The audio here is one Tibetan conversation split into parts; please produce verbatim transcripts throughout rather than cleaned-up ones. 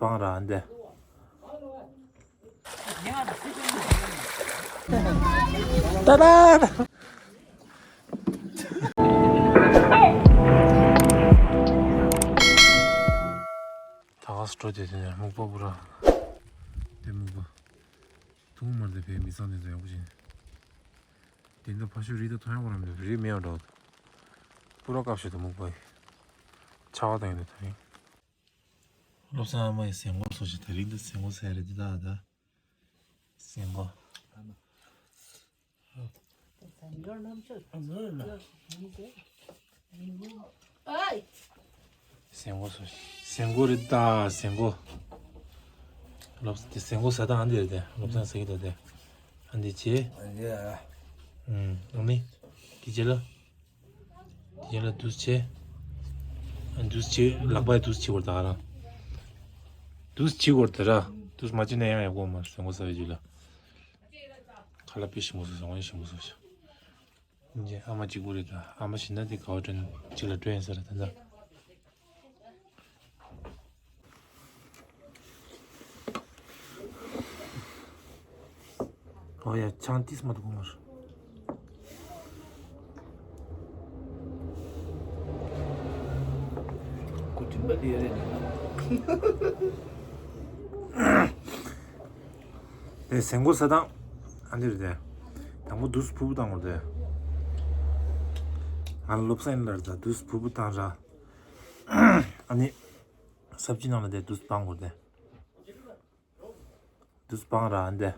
སྤང་ར་འདི། ཏ་ཏ། ད་ག་སུ་འགྲོ་དེ་དེ་ནས་སྨུག་པ་པུ་ར། དེ་སྨུག་པ། ཐུང་མར་དེ་བས་མི་ཚང་དེ་ཚོ་ཡག་པོ་བྱས་ནས། དེ་འདྲ་ཕ་ཤུལ་རི་ད་ཐོན་ཡག་པོ་ར་མི་འདུག་རི་མེད་པ་འདྲ་བོ་འདུག་པུ་ར་དཀར་ཤོས་དེ་སྨུག་པ་ཡིན། ཆར་པ་བཏང་ཡོད་དེ་ཐོན་ཡིན། བློ་བཟང་ཨ་མ་ཡི་ཟན་གོ་སོ་ཞིག་དེ་རིང་འདི་ཟན་གོ་ཟ་ཡ་རེད་འདི་ད་ད། ཟན་གོ། ཟན་གོ་སོ་ཞིག་ཟན་གོ་རེད་ད་ཟན་གོ། བློ་བཟང་དེ་ཟན་གོ་ཟ་ད་ཨ་འདི་རེད་དེ་བློ་བཟང་ཟ་གི་ད་དེ། ཨ་འདི་བྱེད། ཨ་ནི། དེ་རྗེས་ལ། དེ་ལ་འདུས་བྱས། ཨ་འདུས་བྱས་ལག་པས་འདུས་བྱས་བར་ད་ག་རང་། འདུས་བྱས་བར་ད་ར། འདུས་མ་བྱས་ན་ཡང་ཡག་པོ་མ་རེད་ཟན་གོ་ཟ་བའི་རྗེས་ལ། ཁ་ལག་དཔེ་ཞིམ་པོ་བཟོས་སོང་ཨ་ནི་ཞིམ་པོ་བཟོས་ཤག་ཨ་མ་གཅིག་པུ་རེད་ད་ཨ་མ་བྱིན་ན་དེ་ག་བ་དྲན་གཅིག་ལ་སྤྲོད་ཡིན་ས་རེད་ད་ད། ཨོ་ཡ་ཆང་ཏིས་མ་འདུག་གོ་མར། ཀུ་ཅི་མ་ལི་རེད། དེ་ཟན་གོ་ཟ་དང་ཨ་འདི་རེད་དེ། དང་པོ་དུས་ཕུར་བུ་བཏང་བར་དེ། ང་ལ་བློ་བཟང་ཡིན་ལར་ད་དུས་ཕུར་བུ་བཏང་ར། ཨ་ནི། སབ་ཅི་ནང་ལ་དེ་དུས་སྤང་བར་དེ། དུས་སྤང་ར་འདི།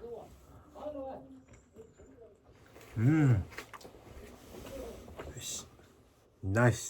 ཨུམ། ནའིས།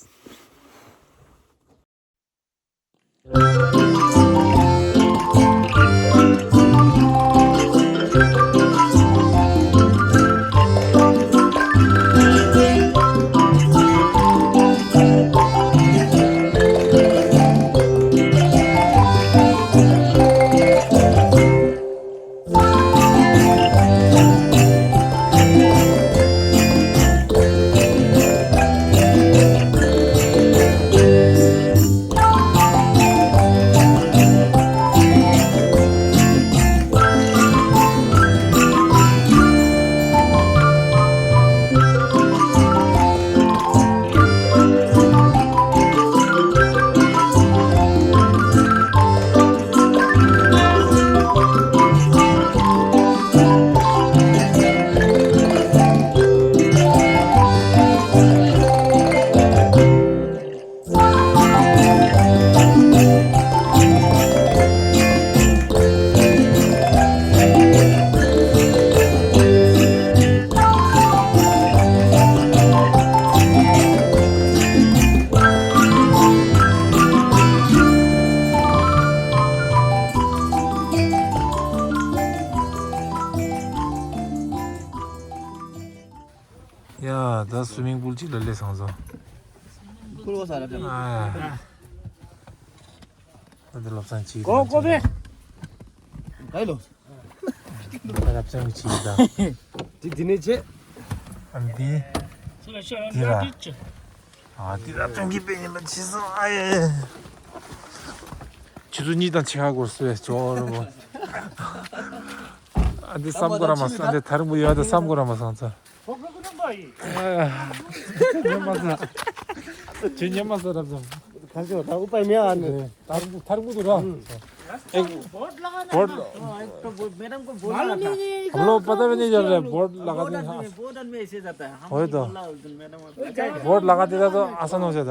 ཡ་ད་སུ་མིང་པུལ་གཅིག་ལ་སླེབས་སོང་ཙང་། ཁུར་བ་ས་རབ་ཅང་། ཨ་ད་དེ་བློ་བཟང་གཅིག་གོ་གོ་བེ། ག་ལོ། ད་རབ་བྱུང་གཅིག་ད། དེ་དེ་ནས་ཆེ། ཨ་འདི། འདི་ར། ཨ་འདི་རབ་བྱུང་གི་དཔེ་ཉིན་མ་ཆེ་སོང་ཨ་ཡེ། ཆུ་ཚོད་གཉིས་དང་ཕྱེད་ཀ་འགོར་སོང་བས་ཅོག་ར་བོ། ཨ་འདི་བསམ་གོ་ར་མ་སོང་ཨ་འདི་ཐ་རིང་པོ་ཡོད་ད་བསམ་གོ་ར་མ་སོང་ཚ། ཉན་མ་ས། ཁྱོད་ཉན་མ་ས་རབ་ཙམ། ཁ་ཤོ་ད་ཨུ་པའི་མེ་ཨ་ནི། ཐར་མུ་ཐར་མུ་དུ་ར། ཨེ། བོད། ལོ་པ་ད་བེ་ནི་ཡར་རེ་བོད་ལ་ག་དེ་ཧ། ཧོꯏ་དོ། བོད་ལ་ག་དེ་ད་དོ་ཨ་ས་ནོ་ཟེ་ད།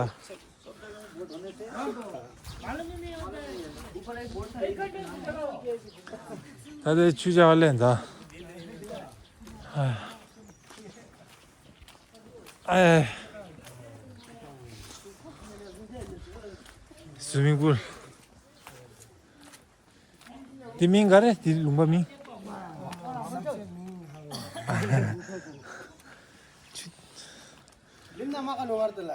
ད་དེ་ཆུ་བྱ་བ་ལེན་ད། ཨེ། སུ་མིང་པུལ། དེ་མིང་ག་རེ་དེ་ལུང་པ་མིང་། ལིམ་ན་མ་ཀ་ནོ་བར་དུ་ལ།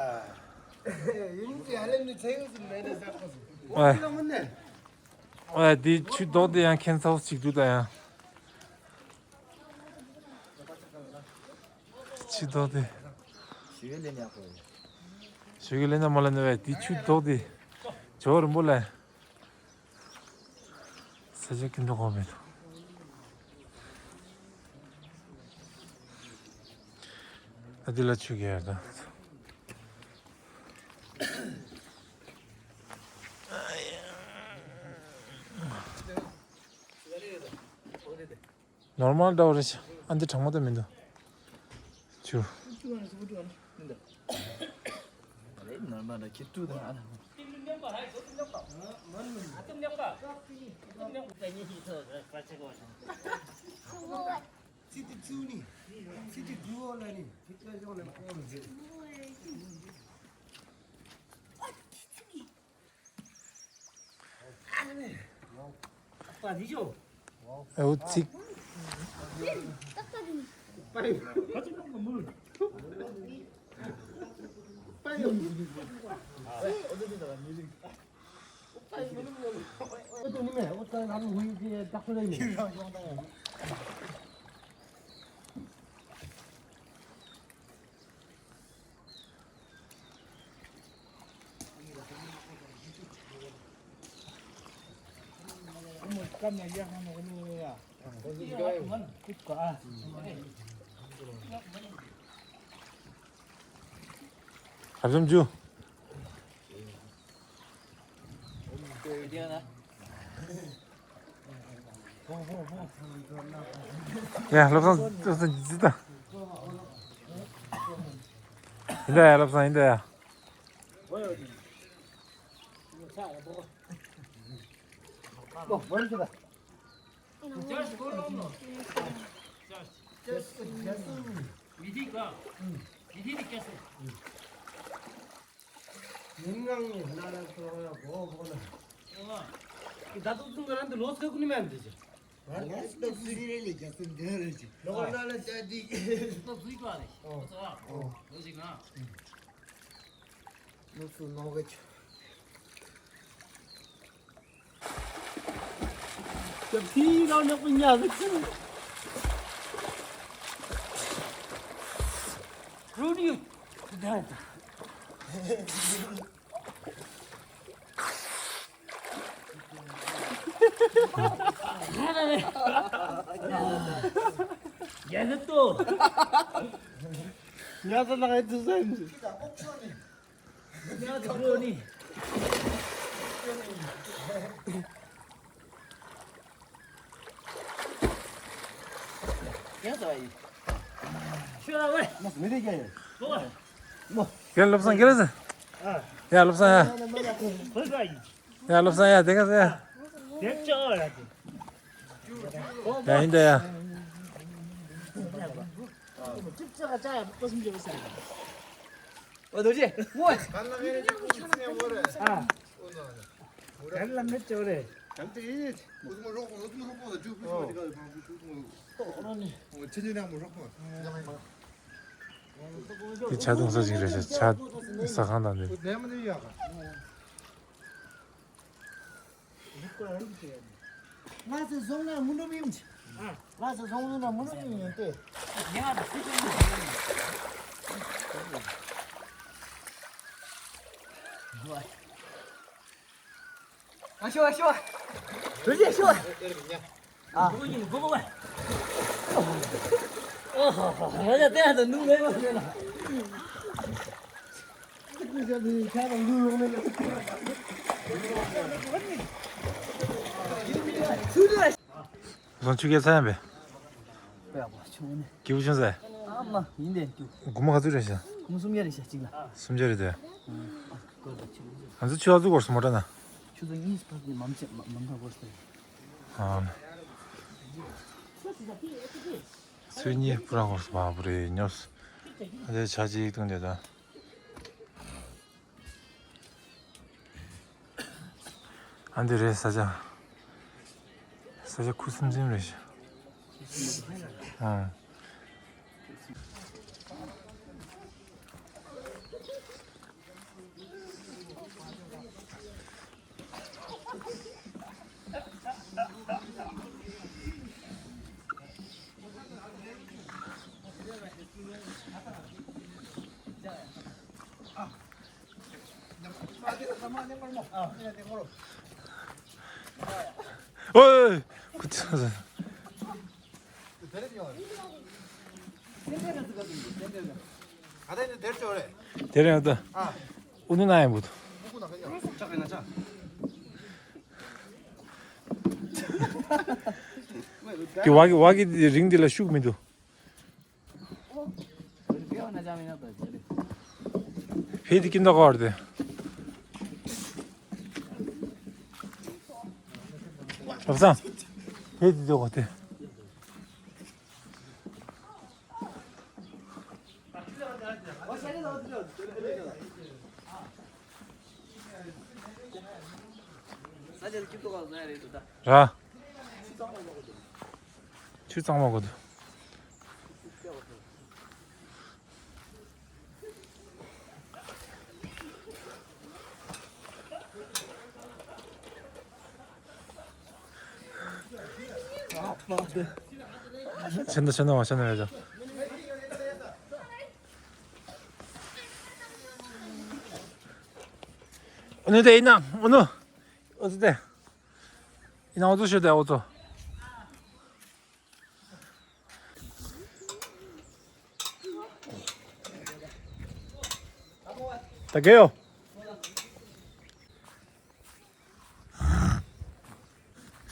ཡིན་གྱི་ཧ་ལམ་ནི་ཚེ་ཡོད་ཟིན་མེད་ན་ཟ་ཁོ་སོ། ཨེ། ཨེ་དེ་ཆུ་དོག་དེ་ཡང་ཁེན་ཚ་བོ་ཅིག་འདུག་ད་ཡང་། ཆུ་དོག་དེ། ཞུ་གི་ལེན་ཡག་པོ། ཞུ་གི་ལེན་ན་མ་ལེན་ན་བས་དེ་ཆུ་དོག་དེ། ཇོ་རིན་པོ་ལ། ད་ཆ་ཀུན་ཏུ་གོ་མེད་དོ། ཨ་དེ་ལ་ཆུ་གེ་ཡར་དང་། ནོར་མལ་འདྲ་བོ་རེད་ཤག་ཨ་འདི་གྲང་མོ་ད་མི་འདུག་ཆུ། ཨེའུ་ཚིག་ཨ་བྱམས་ཆུ། ཡ་བློ་བཟང་བློ་བཟང་ཇི་ལྟ། ཡིན་ད་ཡ་བློ་བཟང་ཡིན་ད་ཡ། ད་དུང་ཚུང་ག་རང་དུ་ལོ་སྐ་ཀུ་ནི་མེད་འདི་ཅི། ང་ལ་སྟོབས་སུ་རེ་ལས་རྒྱ་སེ་འདི་རེ་ཅི། ལོ་ལ་ལ་ཅ་དི། སྟོབས་སུ་ཡིག་ལ་རེ། ཨོ། ལོ་ཅི་གང་། ནུབ་སུ་ནོག་གི་ཆུ། ཀྱབ་ཐི་རང་ནག་པོ་ཉག་གི་ཆུ། རུ་ནི་ཡོད། ད་ད། རྒྱ་ནི་ཏོ། ཉག་ཚ་ལག་ཡི་དུ་ཟ་ཡིན། ཉག་ཚ་ལག་ནི། ཡང་ཟ་བ་ཡིན། ཤོད་ལ་ཝེ། མོ་མི་རིགས་ཀྱང་ཡིན། ལོ། མོ། ཡ་བློ་བཟང་ཁྱེད་རེད་ཟེར། ཡ་བློ་བཟང་ཡ། ཁོས་ཟ་ཡིན། ཡ་བློ་བཟང་ཡ་དེ་ག་ཟེར་ཡ། དེབ་ཅག་ཡ་དེ། ཡ་ཡིན་ད་ཡ། ཅིབ་ཅག་ཅག་ཡ་པོ་སུམ་ཅེ་བ་ཟ་ཡ། ཨོ་རྡོ་རྗེ། ངོ་། ག་ལ་ངེ་རེ་ཅིག་ཁུ་ཚེ་ངོ་རེ། ཨ། ཨོ་ན། ག་ལ་ངེ་ཅོ་རེ། ག་ལ་ཡེ། ཨོ་ཐུ་མོ་རོགས་པོ་ཨོ་ཐུ་མོ་རོགས་པོ་ད་ཅུ་ཕུ་ཤོ་ཏི་ག་ལ་ཕང་ཕུ་ཤོ་ཐུ་མོ། ཨོ་ན་ནི། ཨོ་ཆེ་ཆེ་ནང་མོ་རོགས་པོ། དེ་ཆ་ཚང་ས་ཞིག་རེད་ཤག་ཆ་ཟ་ཁང་དང་དེ། ཨོ་ནེ་མ་ནེ་ཡ་ག། ང་ཚོ་བཟུང་ན་མུ་འགྲོ་མིན། ང་ཚོ་བཟུང་ན་མུ་འགྲོ་མིན་ཡོད་དེ། ཨ་ཤོ་ཨ་ཤོ། རྡོ་རྗེ་ཤོ། ཨ། ཨོ་ཧོ་ཧོ། ར་ཡ་དེ་ཡ་དང་ནུ་མེད་མ་མེད་ལ། བཟང་ཆུ་སྐྱེལ་ཚར་ཡང་པས། པས་པ་ཆུ་ནི། སྐྱིད་པོ་བྱུང་ཟེར། ཨ་མ་ཡིན་དེ་སྐྱིད། སྒོར་མོ་ག་ཚོད་རེད་ཤག་སྒོར་མོ་སུམ་བརྒྱ་རེད་ཤག་གཅིག་ལ། སུམ་བརྒྱ་རེད་དེ། ང་ཚོ་ཆུ་ཨ་ཚོད་འགོར་སོང་མོ་ཊ་ན། ཆུ་ཚོད་གཉིས་ཕར་ནས་མམ་ཆད་མམ་ཁ་འགོར་སོང་། ཨ། ཚོད་གཉིས་པུ་ར་འགོར་སོང་བ་པུ་རེ་ཉོབ། ཨ་དེ་ཆ་གཅིག་བཏུང་དེ་ད། ཨ་འདི་རེད་ས་ཆ། ས་ཆ་ཁུ་སིམ་སིམ་རེད་ཤག་ཨ། ཨོའི། ཁུ་ཚ་ཚ། དེ་རེད་ཡོད་རེད། ཨུ་ནུ་ན་ཡང་བུད། ཀི་ཝ་ཀི་ཝ་ཀི་རིང་འདི་ལ་ཤུགས་མི་འདུག་ཕེ་དེ་ཀིན་ད་གོར་དེ། རབ་སང་། ཕེ་དེ་དེ་གོ་དེ། ར། ཆུ་གཙང་མ་གོ་དུ། ཆེན་དུ་ཆེན་དུ་མ་ཆེན་དུ་རེད། ཨུ་ནུ་དེ་ཡིན་ན་ཨུ་ནུ། ཨུ་ཙི་དེ། ཡིན་ན་ཨུ་ཙུ་ཤོད་དེ་ཨུ་ཙུ། ད་གེ་ཡོ།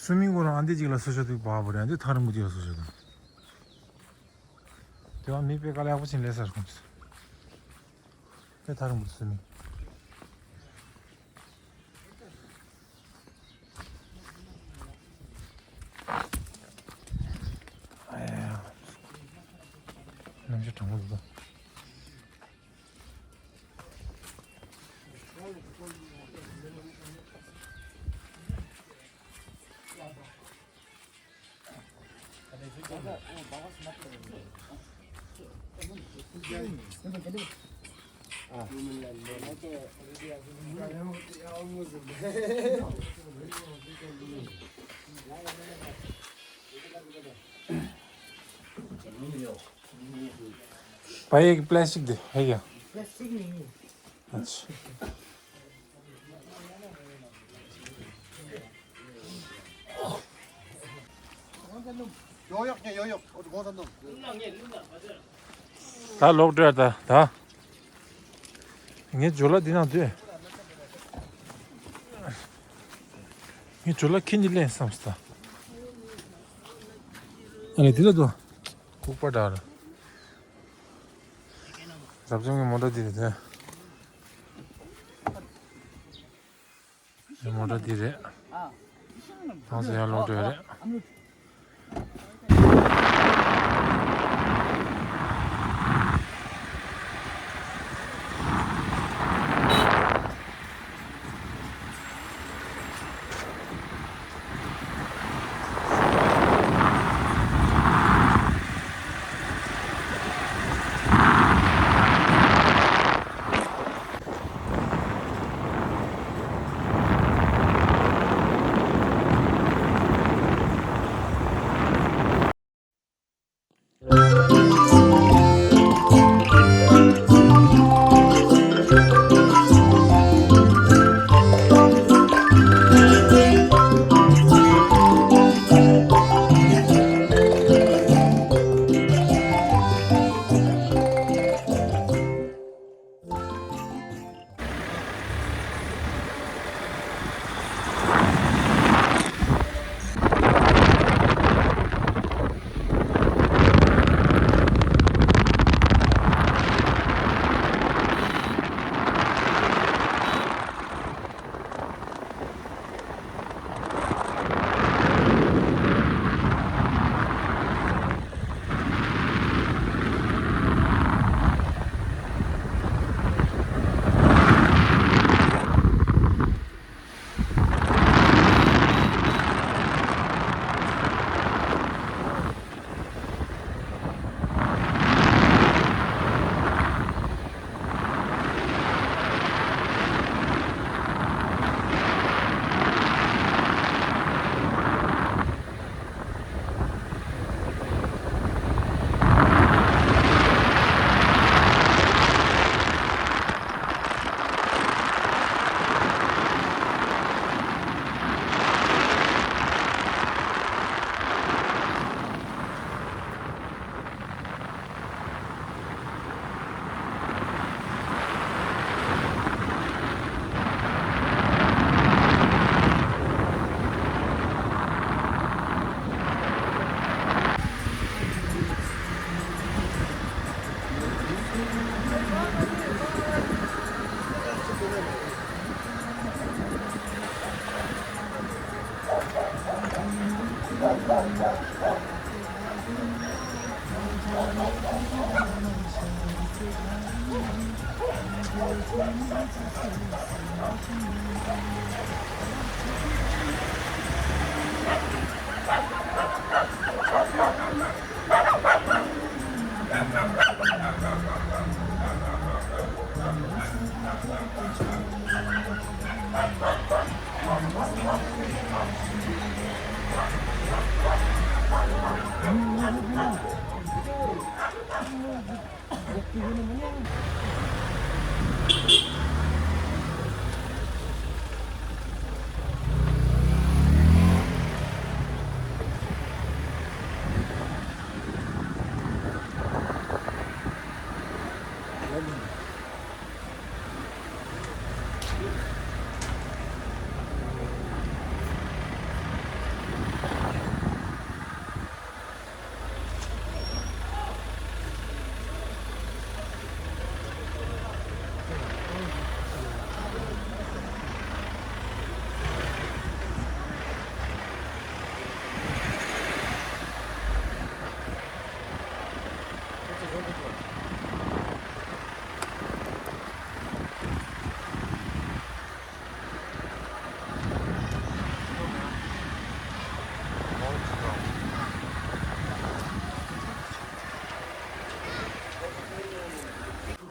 སུ་མིང་གོ་རང་ཨ་འདི་གཅིག་ལ་སུ་ཤོད་དུ་བ་བོ་རེད། ཨ་འདི་ཐག་རིང་པོ་གཅིག་ལ་སུ་ཤོད་དུ། དེ་བ་མི་དཔེ་དཀའ་ལས་ཁག་པོ་ཕྱིན་ལས་སར་ཁོང་ཚོ། དཔེ་ཐག་རིང་པོ་སུ་མིང་། ཨེ། རྣམ་ཤེས་དྲང་པོ་འདུག་ད། भाई, एक प्लास्टिक दे, है क्या? प्लास्टिक नहीं है। अच्छा। ད་ལོག་འགྲོ་ཡ་ད་ད། ངའི་ཇོ་ལ་འདི་ན་འདུག་ངའི་ཇོ་ལ་ཁྱེད་གཉིས་ལེན་བསམ་སོང་ད། ཨ་ལེ་འདི་ལ་འདུག་ལྐུགས་པ་འདྲ་ར། རབ་བྱུང་གི་མོ་ཊ་འདི་རེད་དེ། མོ་ཊ་འདི་རེད། ང་ཚོ་ཡར་ལོག་འགྲོ་ཡ་རེད།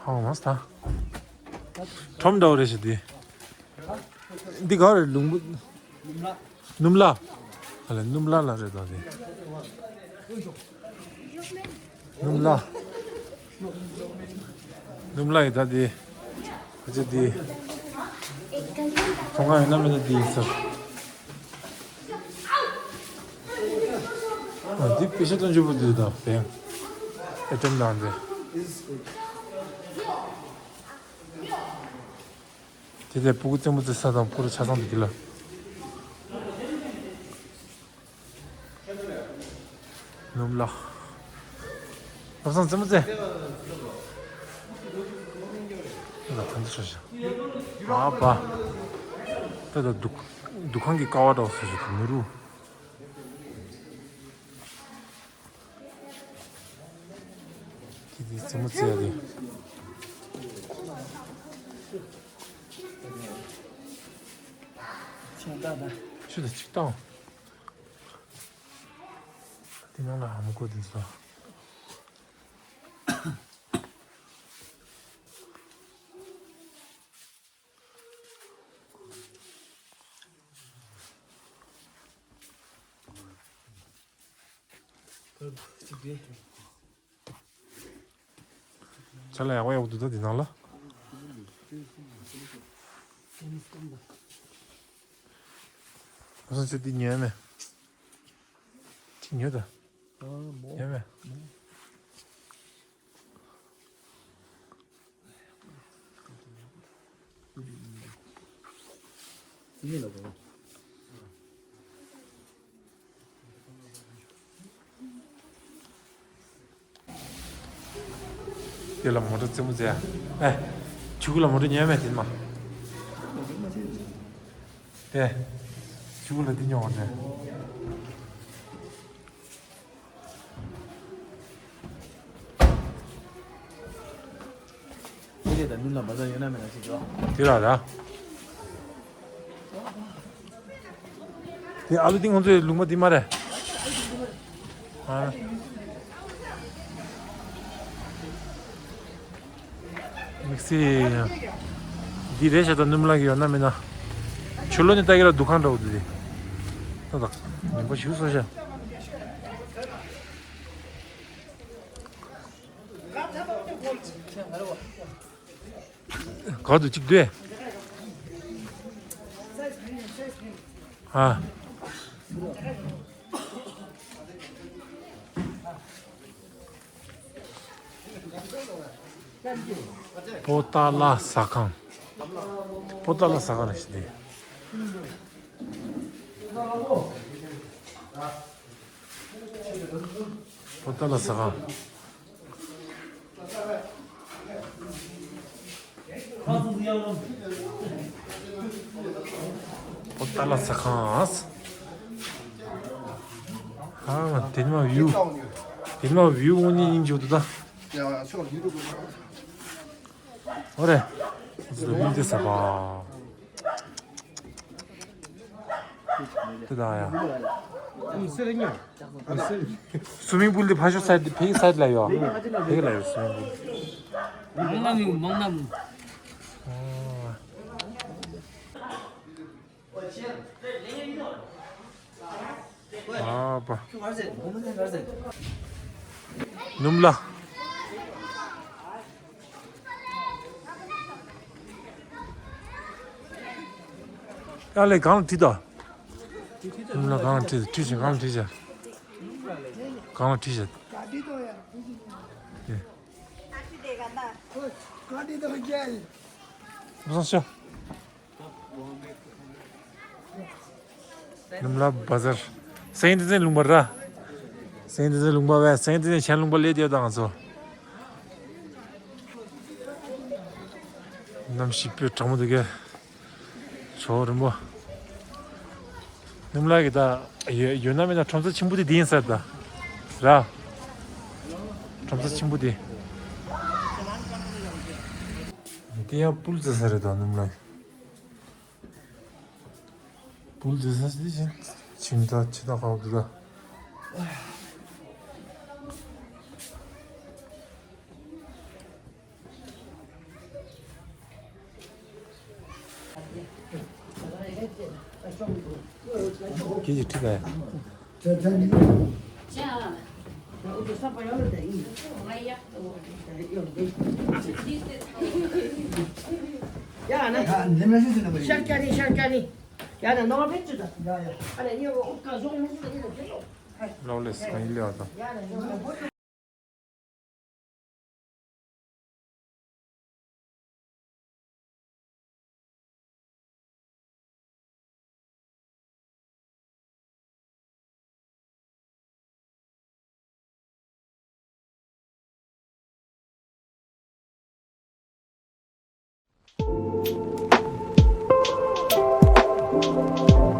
ཧང་མ་སྟ། ཁྲོམ་འདྲ་བོ་རེད་ཤག་འདི། འདི་ག་རེད། ལུང་པ། སྣུམ་ལ། ཨ་ལ་སྣུམ་ལ་ལ་རེད་ད་འདི། སྣུམ་ལ། སྣུམ་ལ་ཡི་ད་འདི། ཨ་ཅེ་འདི། ཚོང་ཁང་ཡིན་ན་མིན་ན་འདི་ཡིན་ས། ཨ་འདི་པེ་ཤ་དང་ཆུ་བུ་འདི་ད་བེང་། ཨེ་ཊེམ་དང་འདི། དེ་ལས་སྤུ་གུ་རྩེད་མོ་རྩེ་ས་དང་སྤུ་ར་ཆ་ཚང་འདུག་གི་ལ། སྣུམ་ལ། བློ་བཟང་རྩེད་མོ་རྩེ། ལ་ད་འདི་ཤོ་ཤ། ཨ་པ། ད་ད་འདུ་འདུ་ཁང་གི་ཀ་བ་འདྲ་བོ་བཟོ་ཤོ་དུ་མི་རུ། དེ་དེ་རྩེད་མོ་རྩེ་ཡ་དེ། ཆེན་ད་ད། ཆུ་ད་ཅིག་བཏང་། དེ་ནང་ལ་ཧམ་གོ་དེ་ཚོ། ཅ་ལག་ཡག་པོ་ཡག་པོ་འདུག་ད་འདི་ནང་ལ། ཨ་སང་ཚེ་འདི་ཉོས་མེད། ཅི་ཉོས་ད། ཉོས་མེད། དེ་ལ་མོ་ཊ་རྩེད་མོ་རྩེ་ཡ། ཨེ། ཆུ་ཁུ་ལ་མོ་ཊ་ཉོས་མེད་དེ་མ། དེ། ཆུ་ཁུ་ལ་འདི་ཉོ་བ་རེད། དེ་ལས་ད་ནུ་ལ་མ་ཟ་ཡོད་ན་མེད་ན་ཞིག་ཡོད། དེ་ལ་ར། དེ་ཨ་ལུ་ཏིང་ཁོང་ཚོའི་ལུང་པ་འདི་མ་རེད། ཨ། དམིགས་བསལ། འདི་རེད་ཤག་ད་སྣུམ་ལ་གི་ཡོད་ན་མིན་ན། ཆུ་ལོ་ནི་ལྟ་གི་ལ་འདུ་ཁང་འདྲ་བོ་འདི་རེད། ད་ད། མིན་པ་ཞིག་སོ་ཤག་ག་དུ་གཅིག་སྡོད། ཨ། པོ་ཏཱ་ལ་ཟ་ཁང་། པོ་ཏཱ་ལ་ཟ་ཁང་རེད་ཤག་འདི། པོ་ཏཱ་ལ་ཟ་ཁང་། པོ་ཏཱ་ལ་ཟ་ཁང་། ཨ་དེ་ནི་མ་བིའུ། དེ་ནི་མ་བིའུ་འོ་ནི་ཡིན་རྒྱུ་འདུག་ད། འོ་རེད། ཟོ་མི་དེ་ས་པ། དེ་ད་ཡ། སུ་མིང་པུལ་དེ་ཕ་ཤོ་སའིད་ཕེ་སའིད་ལ་ཡོད། ཕེ་ལ་ཡོད་སུ་མིང་པུལ། མང་ན་མིང་མང་ན་མིང་། ཨ་པ། ནུམ་ལ། ཡ་ལེ་གང་ལ་ཁྲིད་དོ། ནུམ་ལ་གང་ལ་ཁྲིད་ཁྲིད་ཅིང་གང་ལ་ཁྲིད་བྱ། གང་ལ་ཁྲིད་བྱ། ཨེ། བཟང་ཤོ། ནུམ་ལ་བ་ཟར། སེང་ཏི་ཙན་ལུང་པ་ར། སེང་ཏི་ཙན་ལུང་པ་བས་སེང་ཏི་ཙན་ཆན་ལུང་པ་ལས་དེ་དང་ཚོ། གནམ་གཤིས་དཔེ་གྲང་མོ་འདུག་གས། ཇོ་བོ་རིན་པོ། ནུམ་ལ་གི་ད་ཡོད་ཡོད་ན་མེད་ན་ཁྲོམ་ས་ཆེན་པོ་དེ་དེ་ཡིན་ས་ད། ར། ཁྲོམ་ས་ཆེན་པོ་དེ། དེ་ཡང་པུལ་རྩེ་ས་རེད་ད་ནུམ་ལ། པུལ་རྩེ་ས་དེ་བཞིན་ཁྱིམ་ད་ཆི་ད་ཁ་བ་དུ་ད། ཁྱེད་ཀྱིས་ཁྲིད་ད་ཡ། ཤར་ཀ་ནི་ཤར་ཀ་ནི། ཡ་ན་ནོར་བེད་ཅུ་ད། ཡ་ཡ། ཨ་ལེ་ཡ་འོ་ཀ་ཟོང་མུ་ཟོང་ཡ་ན་ཁྱེད་ལོ། ལོ་ལེ་སང་ཡིན་ལེ་བ་དང་། ཡ་ན་ཡ།